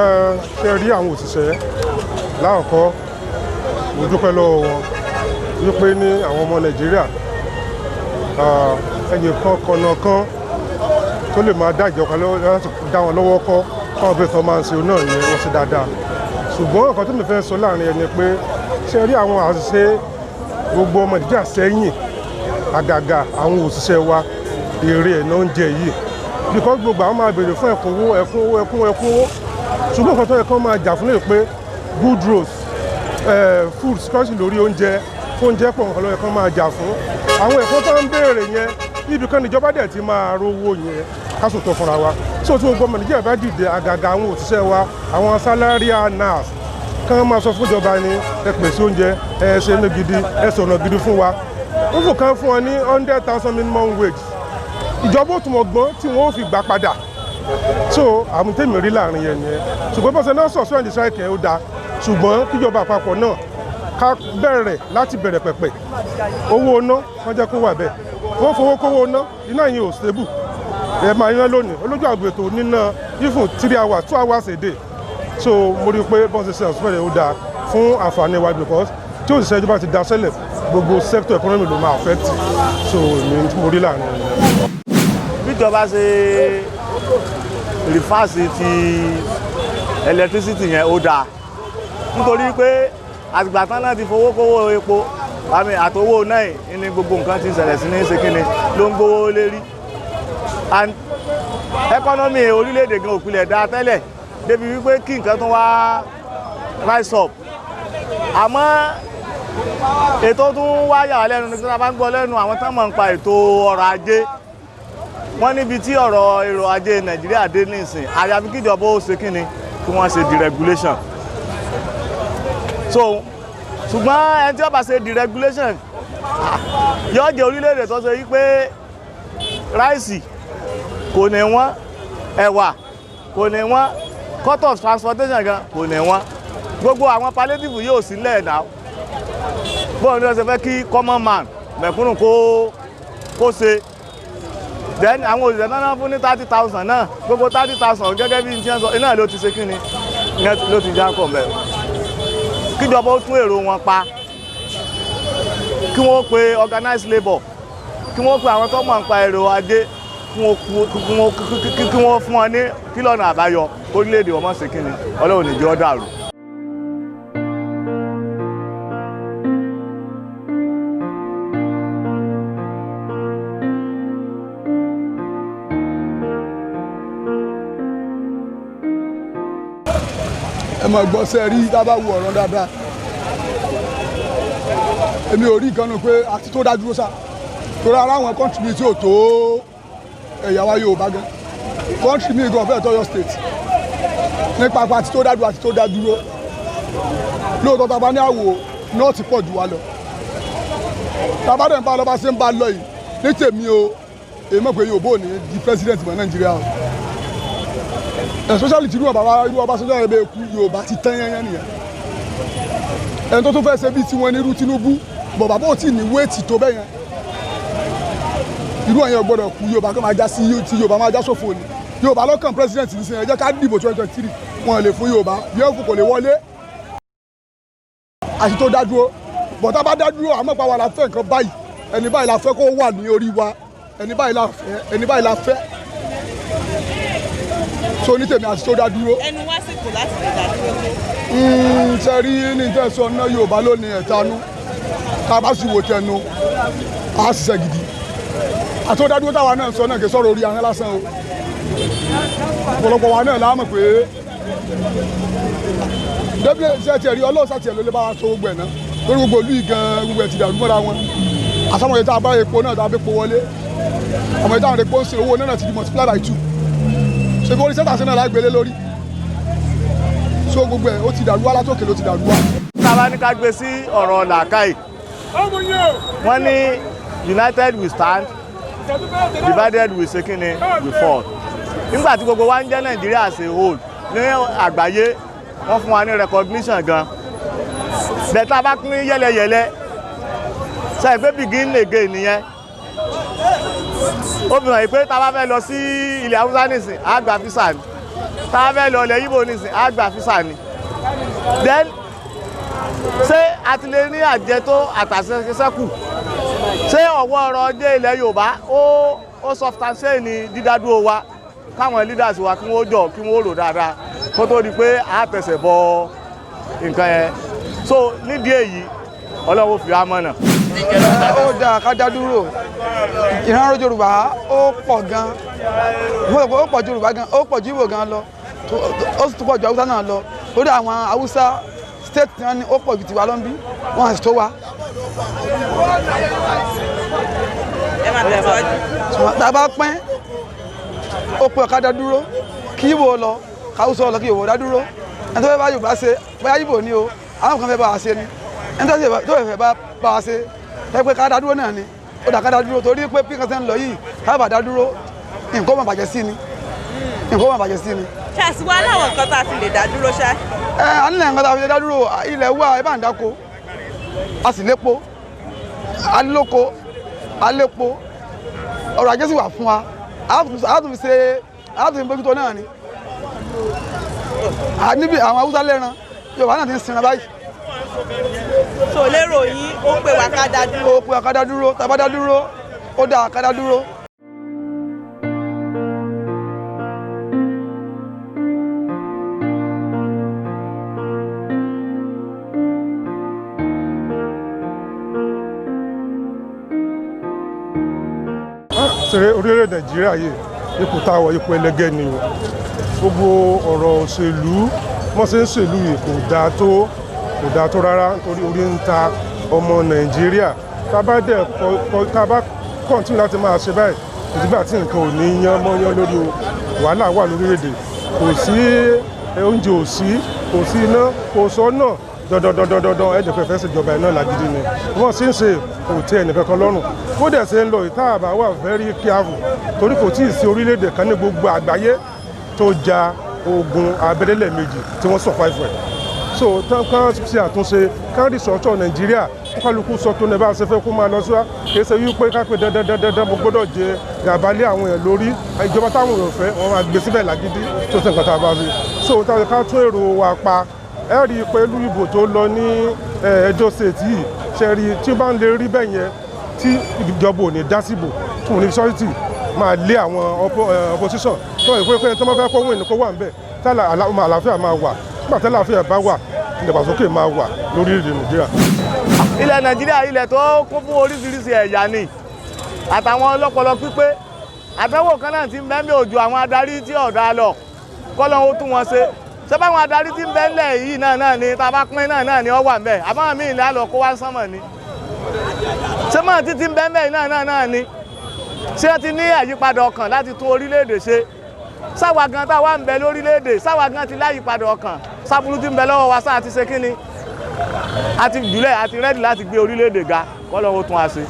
Ẹ ṣe rí àwọn òṣìṣẹ́ láàkọ́, mo dúpẹ́ lọ́wọ́ wọn wípé ní àwọn ọmọ Nàìjíríà, ẹnì kan kọ̀nà kan tó lè máa dá ìjọba lọ́wọ́ láti dá wọn lọ́wọ́ kọ́ káwọn bẹ́ẹ̀ tó máa ń ṣe náà ni wọ́n ṣe dáadáa. Ṣùgbọ́n nǹkan tó mi fẹ́ sọ láàrin ẹni pé ṣe rí àwọn àṣìṣe gbogbo ọmọ Nàìjíríà sẹ́yìn, àgàgà àwọn òṣìṣẹ́ wa, èrè ẹ̀ náà ń jẹ yìí, because gbogbo àwọn máa béèrè fún ẹ̀kúnwó, ẹ̀kúnwó, ẹ̀kúnwó, ẹ̀kúnwó. Ṣùgbọ́n nǹkan tó yẹ kán máa jà fún lè pé good roads, food security lórí oúnjẹ, oúnjẹ pọ̀, nǹkan ló yẹ kán máa jà fún. Àwọn ẹ̀kọ́ tó ń béèrè yẹn, ibì kan níjọba dẹ̀ ti máa rówó yẹn ká sòtọ́ fúnra wa. So tí gbogbo ọmọ Nàìjíríà bá dìde, àgàgà àwọn òṣìṣẹ́ wa, àwọn salary earners, kán máa sọ fún ìjọba ni ẹ pèsè oúnjẹ, ẹ ṣe ní gidi, ẹ sọ̀nà gidi fún wa. Ó fò kán fún wọn ní 100,000 minimum wage, ìjọba ó tún mọ̀ gbọ́n tí wọ́n ó fi gbà padà. So àwọn tèmi rí láàrin yẹn nìyẹn. Ṣùgbọ́n bọ́sẹ̀ náà suspend strike yẹn, ó dáa, ṣùgbọ́n kíjọba àpapọ̀ náà ká bẹ̀rẹ̀ láti bẹ̀rẹ̀ pẹ̀pẹ̀. Owó iná, wọ́n jẹ́ kó wà bẹ́ẹ̀, wọ́n fowó kówó iná, iná yẹn ò stable. Ẹ máa iná lónìí olójú àgbètò níná even 3 hours, 2 hours a day. So mo rí i pé bọ́sẹ̀ ṣe suspend, ó dáa fún àǹfààní wa, because tí òṣìṣẹ́ ìjọba ti daṣẹ́lẹ̀, gbogbo sector economy ló máa affect. So èmi tí mo rí láàrin yẹn. Bíjọba ṣe reverse ti electricity yẹn, ó dáa, nítorí pé àtìgbà tán náà ti fowó kówó epo àmì àtowó náà ní gbogbo nǹkan ti ṣẹlẹ̀ sí ní ṣe kíni ló ń gbówó lérí, and economy orílẹ̀-èdè gan òpìlẹ̀ dáa tẹ́lẹ̀ débi wípé kí nǹkan tún wá rise up. Àmọ́ ètò tún wá yà wá lẹ́nu ní tí wọ́n bá ń gbọ́ lẹ́nu àwọn tán mọ̀ ń pa ètò ọrọ̀ ajé, wọ́n níbi tí ọ̀rọ̀ èrò ajé Nàìjíríà dé nísìn, àyàfi kíjọba ó ṣe kíni, kí wọ́n ṣe deregulation. So ṣùgbọ́n ẹni tí ó bá ṣe deregulation yóò jẹ́ orílẹ̀-èdè tó ṣe wípé rice kò ní wọ́n, ẹ̀wà kò ní wọ́n, cost of transportation gan kò ní wọ́n, gbogbo àwọn palliative yóò sílẹ̀ náà. Bóun ni wọ́n ṣe fẹ́ kí common man, mẹ̀kúnnù, kó ṣe? Then àwọn òṣìṣẹ́ náà fún ní 30,000 náà, gbogbo 30,000 gẹ́gẹ́ bí n tí wọ́n sọ iná ló ti ṣe kíni ló ti já kọ̀ mẹ́. Kíjọba ó tún èrò wọn pa, kí wọ́n pe organized labour, kí wọ́n pe àwọn tó mọ̀ nípa èrò ajé, kí wọ́n fún wọn ní kílọ̀nà àbáyọ orílẹ̀-èdè wọn mọ̀ sí kíni. Ọlọ́run ní jẹ́ ó dàrú. Ẹ máa gbọ́ sẹ́ rí, tá a bá wo ọ̀rọ̀ dáadáa, èmi ò rí nǹkan nù pé àti tó dá dúró sá, torí ara àwọn country mi tí ò tó ẹ̀yà wa Yorùbá gan, country mi gan fẹ́ẹ̀ tọ́yọ̀ state nípa pa àti tó dá dúró, àti tó dá dúró lóòótọ́. Tá a bá ní àwò náà ti pọ̀ jù wá lọ, tá a bá dẹ̀ ń bá lọ bá ṣe ń bá lọ yìí, ní tèmi o, èmi mọ̀ pé Yorùbá ò ní di president mọ́ Nàìjíríà o, especially tí irú ọba wa, irú Ọbásanjọ́ yẹn bẹ́ẹ̀ kú, Yorùbá ti tán yẹn nìyẹn. Ẹni tó tún fẹ́ ṣe bíi tiwọn ní irú Tinubu bọ̀, bàbá ò tí ì ní weight tó bẹ́ẹ̀ yẹn. Irú ẹ̀yẹn gbọ́dọ̀ kú, Yorùbá kan máa já sí ti Yorùbá máa já sófo ni. Yorùbá lọ́kàn president ní sinmi, ẹ jẹ́ ká dìbò 2023, wọn lè fún Yorùbá yóò fún, kò lè wọlé. Àti tó dá dúró bọ̀, tá a bá dá dúró, àmọ́ pa wa la fẹ́ nǹkan báyìí, ẹni báyìí la fẹ́ kó wà ní orí wa, ẹni báyìí la fẹ́, ẹni báyìí la fẹ́. So ní tèmi, àti tó dá dúró. Ẹnu wá sì kò láti lè dá dúró tó. Ṣe rí ní tẹ̀sán náà, Yorùbá lónìí ẹ̀tanú, tá a bá sì wò tẹnu, a ṣiṣẹ́ gidi. Àti ó dá dúró táwa náà sọ náà, kì í sọ̀rọ̀ orí ahọ́n lásán o. Ọ̀pọ̀lọpọ̀ wa náà la mọ̀ pé débìlẹ̀ ṣe tiẹ̀ rí Ọlọ́run ṣàtiẹ̀ ló lè bá wa sọ gbogbo ẹ̀ náà lórí gbogbo ìlú yìí gan. Gbogbo ẹ̀ ti dàrú mọ́ra wọn. Àtàwọn yẹn tá a bá epo náà, tá a bá epo wọlé, àwọn yẹn táwọn epo ń ṣe owó náà ti di multiply by two. Ṣe kó orí sẹ́tà sí náà lágbélé lórí? So gbogbo ẹ̀ ó ti dàrú wá, látòkè ló ti dàrú wá. Tá a bá ní ká gbé sí ọ̀rọ̀ làákàyè, wọ́n ní united we stand, divided we ṣe kíni, we fall. Nígbà tí gbogbo wa ń jẹ́ Nàìjíríà as a whole ní àgbáyé, wọ́n fún wa ní recognition gan bẹ́ẹ̀. Tá a bá pín yẹ́lẹyẹ̀lẹ, sẹ́yìn pé begin again nìyẹn. Ó fi hàn yìí pé tá a bá fẹ́ lọ sí ilẹ̀ Haúsá nísìn, á gba visa ni. Tá a fẹ́ lọ ilẹ̀ Yíbò nísìn, á gba físà ni. Then ṣé a ti lè ní àjẹtó àtàṣẹ́kù? Ṣé ọ̀wọ́ ọrọ̀ ajé ilẹ̀ Yorùbá ó sọftanṣẹ́ ní dídádúró wa? Káwọn leaders wa kí wọ́n jọ kí wọ́n rò dáadáa kó tó di pé a tẹ̀sẹ̀ bọ nǹkan yẹn. So nídìí èyí, Ọlọ́run fi wá mọ̀nà. Ó dáa ká dá dúró. Ìran Yorùbá ó pọ̀ gan, ó pọ̀ ju Yorùbá gan, ó pọ̀ ju Ìgbò gan lọ, ó sì tún pọ̀ ju Haúsá náà lọ. Lórí àwọn Haúsá state tí wọ́n ní ó pọ̀ ju tiwa lọ ń bí, wọ́n àti tó wa. Ẹ máa tẹ̀síwájú. Tá a bá pín, ó pé ká dá dúró, kí Ìgbò lọ, káwùsọ lọ, kí Yorùbá dá dúró. Ẹni tó fẹ́ bá Yorùbá ṣe, bóyá Ìgbò ni o, àwọn kan fẹ́ bá wa ṣe ni, ẹni tó fẹ́ bá wa ṣe, ẹ pé ká dá dúró náà ni. Ó dà ká dá dúró, torí pé bí kan ṣe ń lọ yìí, ká bá dá dúró, nǹkan máa bàjẹ́ sí ni, nǹkan máa bàjẹ́ sí ni. Ṣàṣìwá láwọn nǹkan tá a fi lè dá dúró ṣá. Ẹ a nílẹ̀ nǹkan tá a fi lè dá dúró. Ilẹ̀ wà, ẹ bá ń dáko, a sì lépo, a lóko, a lépo, ọrọ̀ ajé sì wà fún wa. A tún fi ṣe, a tún fi bójútó náà ni. Níbi àwọn Haúsá lẹ́ran, Yorùbá náà ti ń sinra báyìí. So lérò yín, ó pé wa ká dá dúró. Ó pé wa ká dá dúró. Tá a bá dá dúró, ó dáa ká dá dúró. Ṣeré orílẹ̀-èdè Nàìjíríà yìí, ipò tá a wọ̀, ipò ẹlẹgẹ́ ni o. Gbogbo ọ̀rọ̀ òṣèlú wọ́n ṣe ń ṣèlú yìí kò dáa tó, kò dáa tó rárá, nítorí orí ń ta ọmọ Nàìjíríà. Tá a bá dẹ̀ tá a bá kọ̀ǹtínú láti máa ṣe báyìí, ìdígbà tí nǹkan ò ní yán mọ́yán lórí o, wàhálà wà lórílẹ̀-èdè, kò sí oúnjẹ, ò sí, kò sí iná, kò sọ́nà, dandandandandandan ẹ̀jẹ̀ pé fẹ́ ṣèjọba iná làgídí ni wọ́n sì ń ṣe, kò tẹ́ ẹnìkankan lọ́rùn. Bó dẹ̀ ṣe ń lọ ìta àbá wà very careful, torí kò tíì sí orílẹ̀-èdè kan ní gbogbo àgbáyé tó ja ogun abẹ́lé lẹ́ẹ̀mejì tí wọ́n survive ẹ̀. So tán kán ṣe àtúnṣe, kán rí sọ́tọ̀ Nàìjíríà, kálukú sọ tó ní bá ṣe fẹ́ kó máa lọ síwá. Kì í ṣe wípé ká pé dandandandandan mo gbọ́dọ̀ jẹ gàba lé àwọn èèyàn lórí. Ìjọba táwọn èèyàn fẹ́, wọ́n máa gbé síbẹ̀ lágídí tó ṣe nǹkan tá a bá fi so táwọn ká tún èrò wa pa. Ẹ rí i pẹ̀lú ìbò tó lọ ní Edo State yìí, ṣe rí i tí ó bá ń lè rí bẹ́ẹ̀ yẹn, tí ìjọba ò ní dá síbò, tí ò ní sọ́rìtì máa lé àwọn opposition tó wà pé tó máa fẹ́ kó win kó wà ń bẹ̀, tí àlàáfíà máa wà. Nígbà tí àlàáfíà bá wà, ìdàgbàsókè máa wà lórílẹ̀-èdè Nàìjíríà. Ilẹ̀ Nàìjíríà, ilẹ̀ tó kún fún oríṣiríṣi ẹ̀yà ni, àtàwọn ọlọ́pọlọ pípé. Àdánwò kan náà ti ń bẹ ń bẹ òjò àwọn adarí tí ọ̀dà lọ, kọ́lọ́n ó tún wọn ṣe. Ṣé báwọn adarí tí ń bẹ ńlẹ̀ yìí náà náà ni tá a bá pín náà náà ni ó wà ń bẹ, àbáwọn míì ní àlọ́ kó wá sánmọ̀ ni. Ṣé máa títí ń bẹ ńlẹ̀ yìí náà náà náà ni? Ṣé wọ́n ti ní àyípadà ọkàn láti tún orílẹ̀-èdè ṣe? Sáwa gan tá a wà ń bẹ lórílẹ̀-èdè, sáwa gan ti láyípadà ọkàn? Sábúrú tí ń bẹ lọ́wọ́ wa, sáà ti ṣe kí ni? A ti jùlẹ̀, a ti rẹ́dì láti gbé orílẹ̀-èdè ga, kọ́lọ́n ó tún wa ṣe.